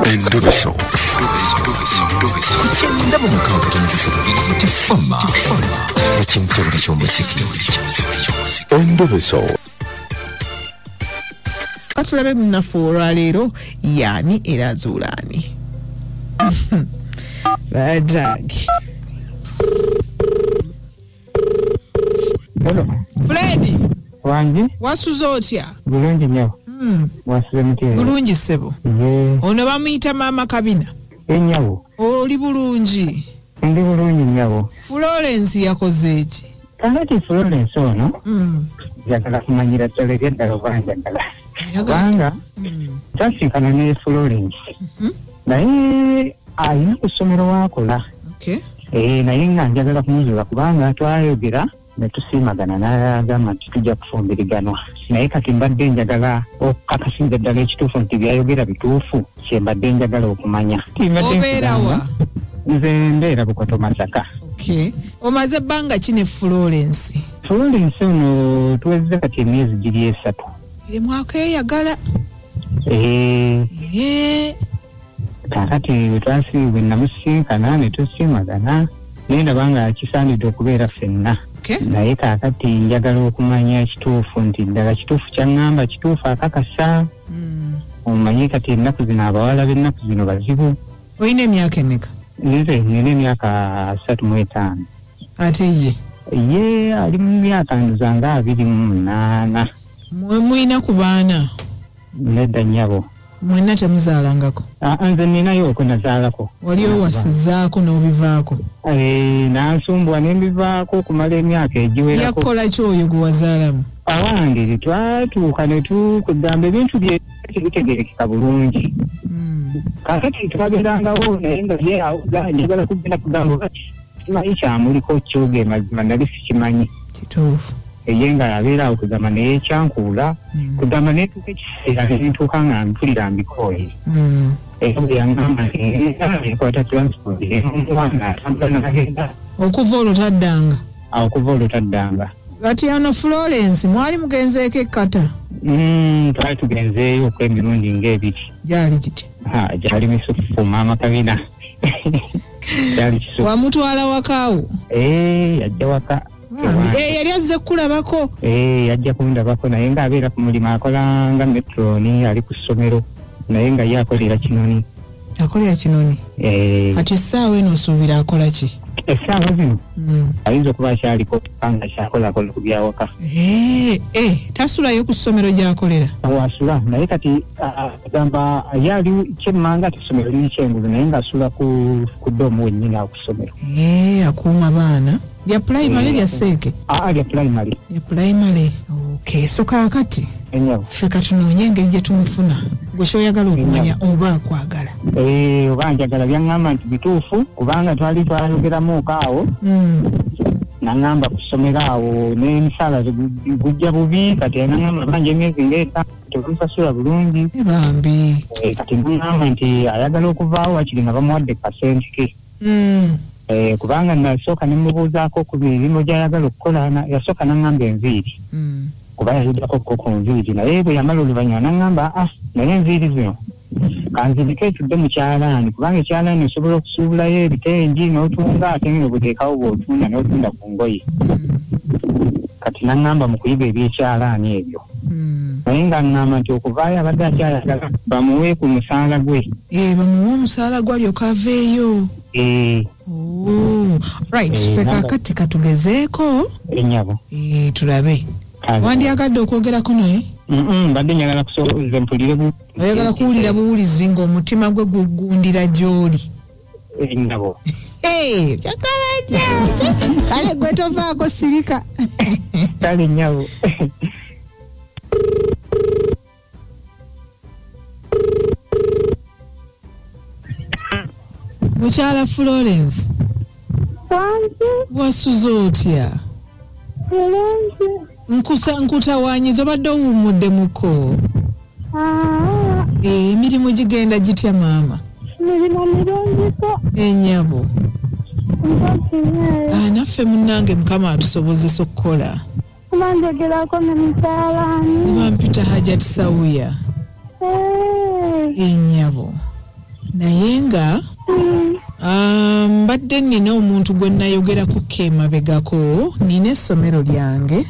Endobeso. Endobeso. Katulabe munnaffe olwaleero yaani era azuulaani. Badagi. Hello. Fred. Wangi. Wasuze otya? Bulungi nnyo. Wasuze mutya? Bulungi ssebo. Ono bamuyita Maama Kabina. Ennyabo. Oli bulungi? Ndi bulungi nnyabo. Florence yakoze eki? Kakati Florence ono njagala kumanyira ddala ebyaddala oba njagala. Kubanga twasinkana ne Florence. Naye alina ku ssomero w'akola. Naye nga njagala kumuzuula kubanga twayogera ne tusiimagana n'agamba nti tujja kufumbiriganwa. Naye kati mbadde njagala okukakasiza ddala ekituufu nti byayogera bituufu, kye mbadde njagala okumanya. Obeera wa? Nze mbeera Bukoto Masaka. Omaze ebbanga ki ne Florence? Florence ono tuwezezza kati emyezi giri 3. Mwakeeyagala? Kaakati bwe namusinkana ne tusiimagana naye ndaba nga kisaanidde okubeera ffenna. Naye kaakati njagala okumanya ekituufu nti ddala kituufu kyaŋŋamba kituufu akakasa. Omanyi kati ennaku zino abawala b'ennaku zino bazibu. Olina emyaka emeka? Nze nina emyaka 35. Ate ye? Ye ali mu myaka nzanga 28. Mwe mulina ku baana? Nedda nnyabo. Mwenna temuzaalangako? Nze ninayo okwe nazaalako. Wali owasizaako n'obivaako? Nansumbuwa ne mbivaako okumala emyaka egiwerako. Yakola ki oyo gwe wazaalamu? Awange twatuuka ne tukugamba ebintu bye tebitegeerekeka bulungi. Kaakati twabeerangawo naye nga ye njagala kugenda kugamba oba simanyi kyamuliko kyoge mazima nali sikimanyi. Kituufu. Ye nga abeera awo kugamba naye kyankuula kugamba netuuka ekiseera nentuuka nga mpulira mbikooye. Era bwe yaŋŋamba nkwata transport omwana atambula n'agenda. Okuva olwo taddanga? Okuva olwo taddanga. Kati ano Florence mwali mugenzeeko ekkata? Twali tugenzeeyo okw'emirundi ng'ebiri. Gyali gitya? Gyali misufu Maama Kabina. Gyali kisufu. Wamutwala wakaawo? Yajja waka. Yali azze kukulabako? Yajja kundabako naye ng'abeera ku mulimu akola nga metroni ali ku ssomero naye nga ye akolera Kinoni. Akolera Kinoni? Kati essaawa eno osuubira akola ki? Essaawa zino ayinza okuba akyaliko nga kyakolakola ku byawaka. Tasulayo ku ssomero gy'akolera? Wasula naye kati agamba ye ali kyemmanga ati essomero liri Kyengulu naye ng'asula ku ddoomu wennyini awo ku ssomero. Akuuma baana. Lya pulayimale lya seeke? Lya pulayimale. Lya pulayimale. Okay, so kaakati ffe katunoonye engeri gye tumufuna. Gwe ky'oyagala okumanya oba akwagala. Oba njagala byaŋŋamba nti bituufu kubanga twali twayogeramuuko awo. Naŋŋamba ku ssomero awo n'emisaala gujja bubi kati naŋŋamba banja emyezi ng'etaano tebamusasula bulungi. Bambi. Kati naŋŋamba nti ayagala okuvaawo wakiri nga bamuwadde kasente ke. Kubanga nasooka ne mubuuzaako ku mirimu gy'ayagala okukola yasooka naŋŋamba enviiri. Kuba yayiddako ko ku nviiri naye bwe yamala oluvannyuma naŋŋamba naye enviiri zino kanzirike etudde mu kyalaani kubanga ekyalaani osobola okusuubulayo ebitengi n'otunga ate nga obuteekawo bw'otunda n'otunda ku ngoye. Kati naŋŋamba mu kuyiga ebyekyalaani ebyo. Naye nga ŋŋamba nti okuvaayo abadde akyayagala bamuwe ku musaala gwe. Bamuwe omusaala gwe alyoke aveeyo. Right, ffe kaakati katugezeeko. Ennyabo. Tulabe. Wandyagadde okwogerako naye? Mbadde njagala nze mpulire. Oyagala kuwulira buwulizi ng'omutima gwe gugundira gy'oli. Ennyabo. Kale gwe tovaako sirika. Kale nnyabo. Mukyala Florence. Wangi. Wasuze otya? Bulungi. Nkutawaanyiza obadde owummudde muko? Emirimu gigenda gitya maama? Mirimu mirungiko. Ennyabo. Naffe munnange Mukama atusobozesa okukola. Kuba njogerako ne mukyalaani. Bampita Hajat Sawuya. Ennyabo. Naye nga mbadde nnina omuntu gwe nayogerako emabegako, nina essomero lyange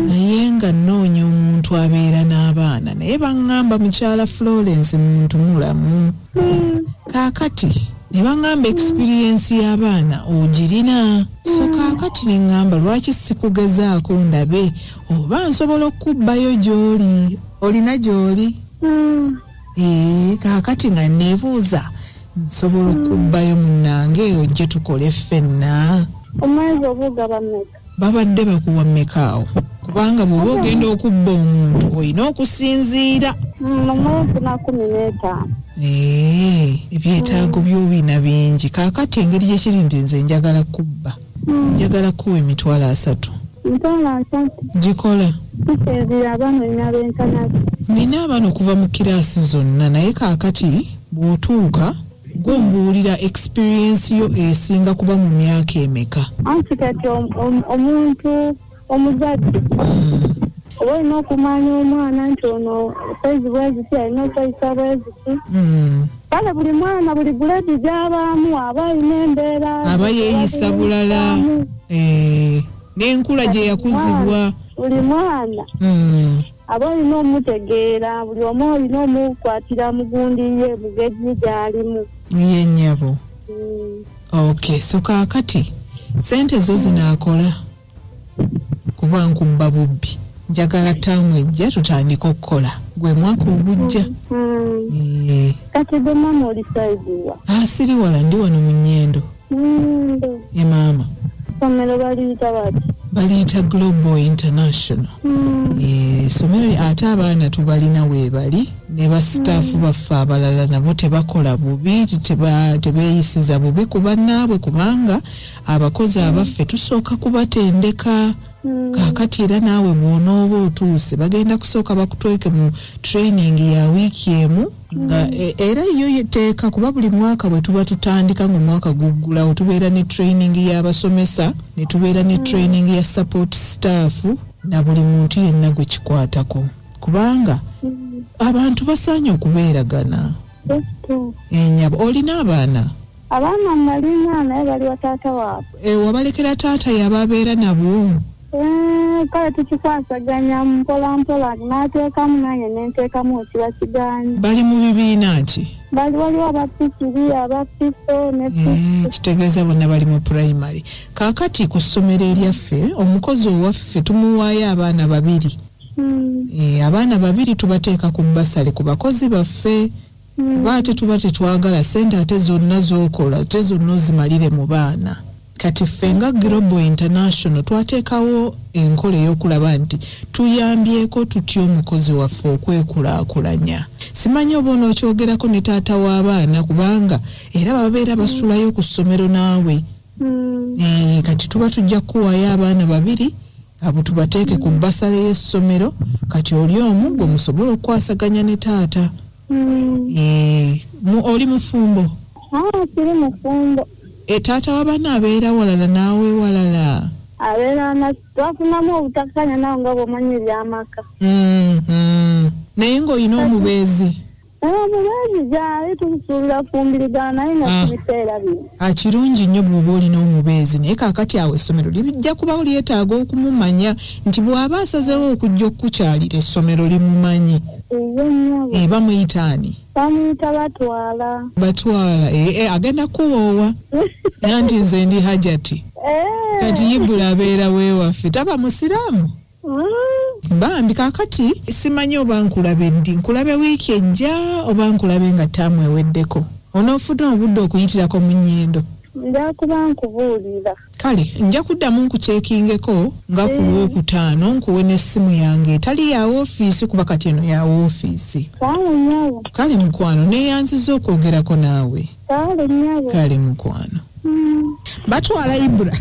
naye nga nnoonya omuntu abeera n'abaana, naye baŋŋamba mukyala Florence muntu mulamu. Kaakati ne baŋŋamba experience y'abaana ogirina, so kaakati ne ŋŋamba lwaki sikugezaako ndabe oba nsobola okukubbayo gy'oli, olina gy'oli? Kaakati nga neebuuza nsobola okubbayo munnange ojje tukole ffenna. Omwezi oba ogaba mmeka? Babadde bakuwa mmeka awo? Kubanga bw'oba ogenda okubba omuntu olina okusinziira. Omwezi na 15. Ebyetaago by'obina bingi. Kaakati engeri gyekiri nti nze njagala kubba, njagala kuwa 30,000. 30,000? Gikola. Tusinziira abaana olina benkana ki? Nina abaana okuva mu kiraasi zonna, naye kaakati bw'otuuka gw'ombuulira experience yo esinga kuba mu myaka emeka? Anti kati omuntu omuzadde oba olina okumanya omwana nti ono kwezi bweziti alina okweyisa bweziti. Kale buli mwana buli guledi gy'abaamu aba alina embeera, aba yeeyisa bulala, n'enkula gye yakuzibwa. Buli mwana aba olina omutegeera, buli omu olina omukwatira mugundi ye mugezi gy'alimu. Ye nnyabo. Okay, so kaakati ssente zo zinaakola kuba nkubba bubbi. Njagala ttaamu ejja tutandike okukola, gwe mwaka ogujja. Kati gwe maama oli saidi wa? Siri wala, ndi wano mu Nnyendo. Nnyendo. Ye maama. Essomero baliyita bati? Baliyita Global International. Essomero ate abaana tubalina weebali ne basitaafu baffe abalala nabo tebakola bubi, tebeeyisiza bubi ku bannaabwe, kubanga abakozi abaffe tusooka kubatendeka. Kaakati era naawe bw'onooba otuuse bagenda kusooka bakutweke mu training ya wiiki emu, nga era yo teeka, kuba buli mwaka bwe tuba tutandika ng'omwaka guggulawo tubeera ne training y'abasomesa, ne tubeera ne training ya support staff na buli muntu yenna gwe kikwatako, kubanga abantu basaanye okubeeragana. Ennyabo, olina abaana? Abaana mbalina naye bali wa taata waabwe. Wabalekera taata y'ababeera nabo? Kale tukikwasaganya mpola mpola, n'ateekamu nange ne nteekamu ekiba kigaanyi. Bali mu bibiina ki? Waliwo aba P3, aba P4 ne P6. Kitegeeza bonna bali mu primary. Kaakati ku ssomero eryaffe omukozi owaffe tumuwaayo abaana babiri. Abaana babiri tubateeka ku bbasale ku bakozi baffe, kuba ate tuba tetwagala ssente ate zonna z'okola ate zonna ozimalire mu baana. Kati ffe nga Global International twateekawo enkola ey'okulaba nti tuyambyeko tutya omukozi waffe okwekulaakulanya. Simanyi oba onookyogerako ne taata w'abaana, kubanga era babeera basulayo ku ssomero naawe. Kati tuba tujja kukuwaayo abaana babiri abo tubateeke ku bbasale y'essomero, kati oli omu gwe musobola okukwasaganya ne taata. Oli mufumbo? Siri mufumbo. Taata w'abaana abeera walala naawe walala? Abeera twafunamu obutakkaanya nawe nga bw'omanyi eby'amaka. Naye ng'olina omubeezi? Omubeezi gyali tusuubira kufumbirigana naye nga si biseera bino. Kirungi nnyo bw'oba olina omubeezi, naye kaakati awo essomero lijja kubawo lyetaaga okumumanya nti bw'aba asazeewo okujja okukukyalira essomero limumanyi. Bamuyita ani? Bamuyita Batwala. Batwala, agenda kuwoowa. Anti nze ndi Hajati. Kati Ibula abeera weewaffe, taba musiraamu? Bambi kaakati simanyi oba nkulabe ddi, nkulabe wiiki ejja oba nkulabe nga ttaamu eweddeko. Onoofuna obudde okuyitirako mu Nnyendo? Nja kuba nkubuulira. Kale nja kuddamu nkukyekingeko nga ku Lwokutaano, nkuwe n'essimu yange etali ya woofiisi kuba kati eno ya woofiisi. Kale nnyabo. Kale mukwano, neeyanzizza okwogerako naawe. Kale nnyabo. Kale mukwano. Batwala Ibula.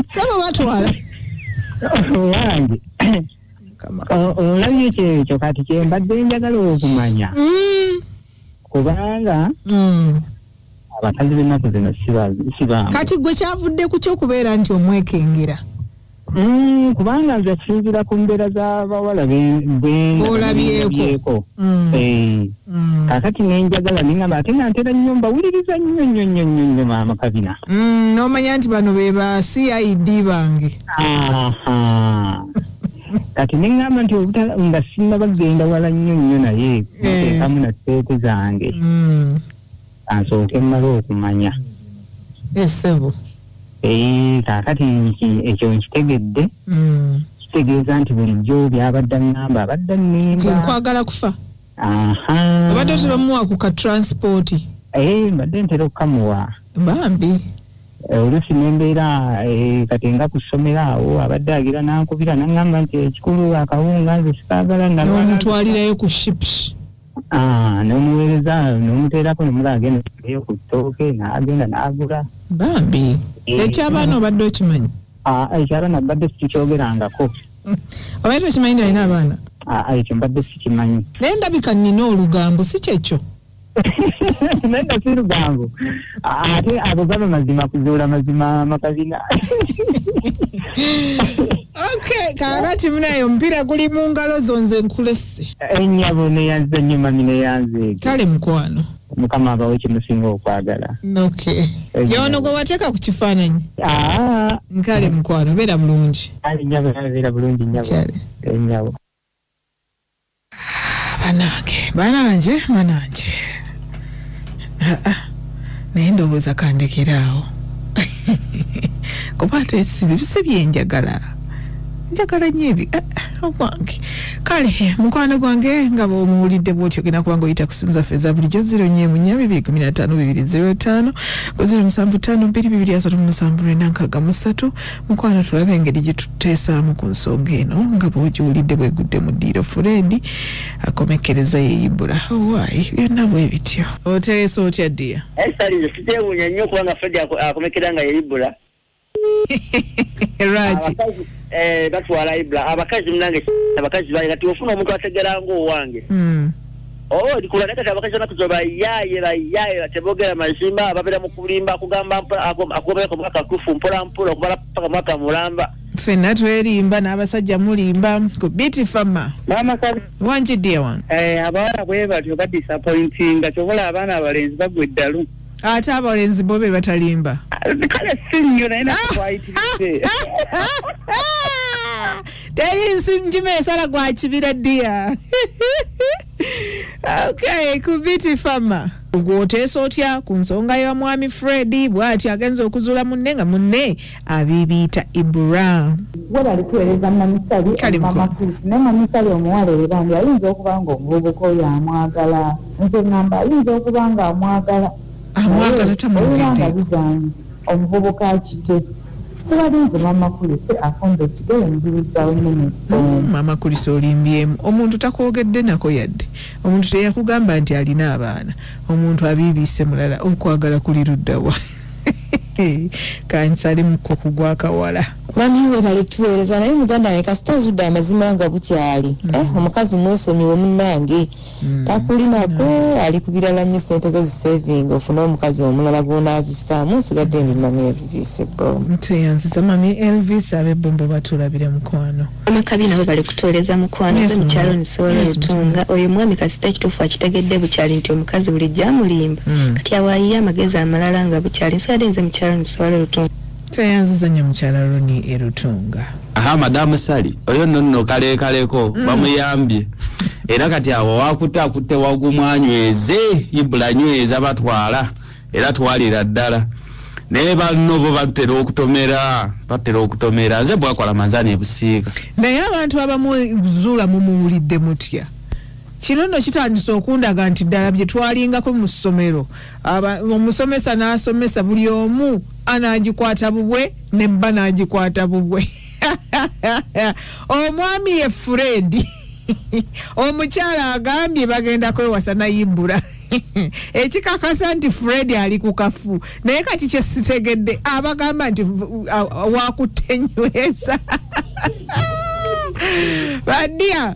Saba batwala. Wange. Olabye kyekyo kati kye mbadde njagala okumanya. Kubanga abakazi b'ennaku zino si bangu. Kati gwe kyavudde ku ky'okubeera nti omwekengera? Kubanga nze kusinziira ku mbeera z'abawala bwolabyeko. Kakati nenjagala nengamba ate nga ntera nnyo mbawuliriza nnyo nnyo nnyo nnyo nnyo maama Kabina. N'omanya nti bano be ba CID bange. Kati nengamba nti nga sinnabagenda wala nnyo nnyo naye nteekamu na ssente zange. Ansooke mmale okumanya. Essebo. Kaakati ekyo nkitegedde. Kitegeeza nti bulijjo byabadde ŋŋamba abadde nnimba. Nti nkwagala kufa. Obadde otera omuwa ku ka transport. Mbadde ntera okukamuwa. Bambi. Oluusi n'embeera kati nga ku ssomero awo abadde agira n'ankubira n'aŋŋamba nti ekikulu akawunga nze sikaagala. N'omutwalirayo ku ships. N'omuweereza n'omuteerako n'omulala agenda eyo ku ttooke n'agenda n'agula. Bambi. Ekyabaana obadde okimanyi? Ekyabaana mbadde sikikyogerangako. Obadde okimanyi nti alina abaana? Ekyo mbadde sikimanyi. Naye ndabika nnina olugambo, si kyekyo? Naye nga si lugambo. Ate abo gaba mazima kuzuula mazima Makabina. Okay, kaakati munaye omupiira guli mu ngalo zo nze nkulesse. Ennyabo neyanze nnyo mami neyanze. Kale mukwano. Mukama abawe kyemusinga okwagala. Okay. Yono gwe wateeka ku kifaananyi? Nkale mukwano, beera bulungi. Kale nnyabo, beera bulungi nnyabo. Ennyabo. Banange, banange, banange. Naye ndowooza kandekera awo. Kuba ate si byenjagala. Njagala nnyo ebi ogwange. Kale mukwano gwange nga bw'omuwulidde bw'otyo ogenda kuba ng'oyita ku ssimu zaffe eza bulijjo 04 215 205 ku 075 2 237 963. Mukwano tulabe engeri gye tuteesaamu ku nsonga eno nga bw'ogiwulidde bwegudde mu ddiiro. Fred akomekkereza yeeyibula. Owaayi byonna bwe bityo. Oteesa otya ddiya? Esalize siteewuunya nnyo kubanga Fred akomekkera nga yeeyibula. Lwaki? Batwala Ibra abakazi munange abakazi bali kati ofuna omuntu ategera ng'owange. Ndikula naye kati abakazi banaku bayaye tebogera mazima babeera mu kulimba akugamba akugobera mwaka tufu mpola mpola okubala paka mwaka mulamba. Ffenna twerimba n'abasajja mulimba ku Beauty Farmer. Maama Kabi. Wangi dear wange. Abawala bwe batyo badisappointinga kyobola abaana abalenzi bagwa eddalu. Ate abalenzi bo be batalimba. Kale si nnyo naye nakwayitiridde. Teri nsi njima esala gwa kibira ddiya. Okay, ku Beauty Farmer. Gw'oteesa otya ku nsonga ya mwami Fred bw'ati agenza okuzuula munne nga munne abibiita Ibra. Webale tuweereza Mamisali, Mama Chris. Naye Mamisali omuwala oyo bambi ayinza okuba nga omuvubuka oyo amwagala. Nze ŋŋamba ayinza okuba nga amwagala. Amwagala tamwogedde. Omuvubuka akite. Tubadde Mama Chris afumba ekigere nzirizaawo nnene. Mama Chris olimbyemu. Omuntu takwogedde nako yadde. Omuntu teyakugamba nti alina abaana. Omuntu abiibise mulala okwagala kuli ludda wa. Kansale mukko kugwa akawala. Mami webale tuweereza naye muganda wange kasita ozudde amazima nga bukyali. Omukazi mwesonyiwe munnange. Takulinako ali ku birala nnyo ssente zo zisevinga ofune omukazi omulala gw'onaazissaamu. Nsigadde ndi Mami Elvis Ebombo. Tweyanziza Mami Elvis ab'Ebombo batulabire mukwano. Mama nabo bali kutuweereza mukwano. Nze mukyalo nsobola Lutunga. Oyo mwami kasita ekituufu akitegedde bukyali nti omukazi bulijjo amulimba. Kati awo amagezi amalala nga bukyali. Nsigadde nze mukyalo nsobola Lutunga. Tweyanziza nnyo mukyala Roni Erutunga. Aha Madamu Sali oyo nno kaleekaleko bamuyambye era kati awo wakutte akutte wagumwanyweze Ibra nyweza batwala era twalira ddala naye banno bo batera okutomera nze bwakola manzani ebusiika. Naye abantu abamu zuula mumuwulidde mutya? Kino nno kitandise okundaga nti ddala bye twalingako mu ssomero omusomesa n'asomesa buli omu anaagikwata bubwe ne bba n'agikwata bubwe. Omwami ye Fred omukyala agambye bagenda kwewasa na Ibra. Ekikakasa nti Fred ali ku kafu naye kati kye sitegedde abagamba nti wakutenyweza. Badia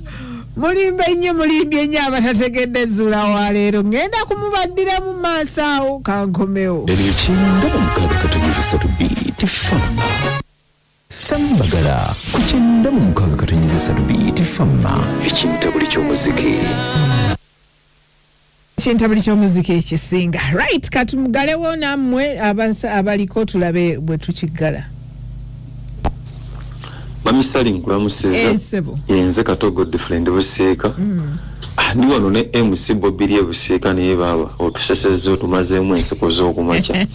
mulimbe nnyo mulimbye nnyo abatategedde Zuula wa leero ngenda kumubaddira mu maaso awo kankomewo. Ekinga mukaaga katonnyeza ssatu Beauty Farmer. Sambagala ku 96.3 Beat Fama, ekintabuli ky'omuziki. Ekintabuli ky'omuziki ekisinga. Right, katumugalewo nammwe abaliko tulabe bwe tukiggala. Mami Sali, nkulamusizza. Yenze Kato Godfrey ndi Busiika. Ndi wano ne MC Bobiri e Busiika, naye baaba otusesezza otumazeemu enseko z'okumakya.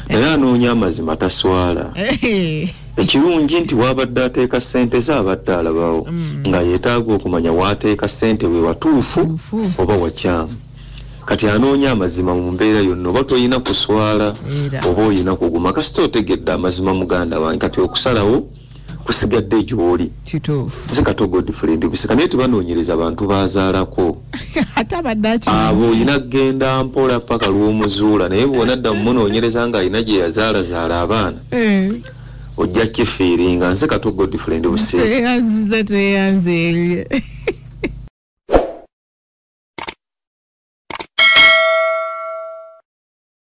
Naye anoonya amazima taswala. Ekirungi nti wabadde ateeka ssente ze abadde alabawo, nga yeetaaga okumanya waateeka ssente we watuufu oba wakyamu. Kati anoonya amazima mu mbeera yonna, oba toyina kuswala oba oyina kuguma, kasita otegedde amazima muganda wange. Kati okusalawo kusigadde gy'oli. Nze Kato Godfrey ndi Busika, naye tebanoonyereza abantu baazaalako. Abo oyina kugenda mpola paka lw'omuzuula, naye bw'onadda mumunoonyereza ng'alina gye yazaalazaala abaana, ojja kifiiringa. Nze Kato Godfrey ndi Busika. Tweyanziza, tweyanze.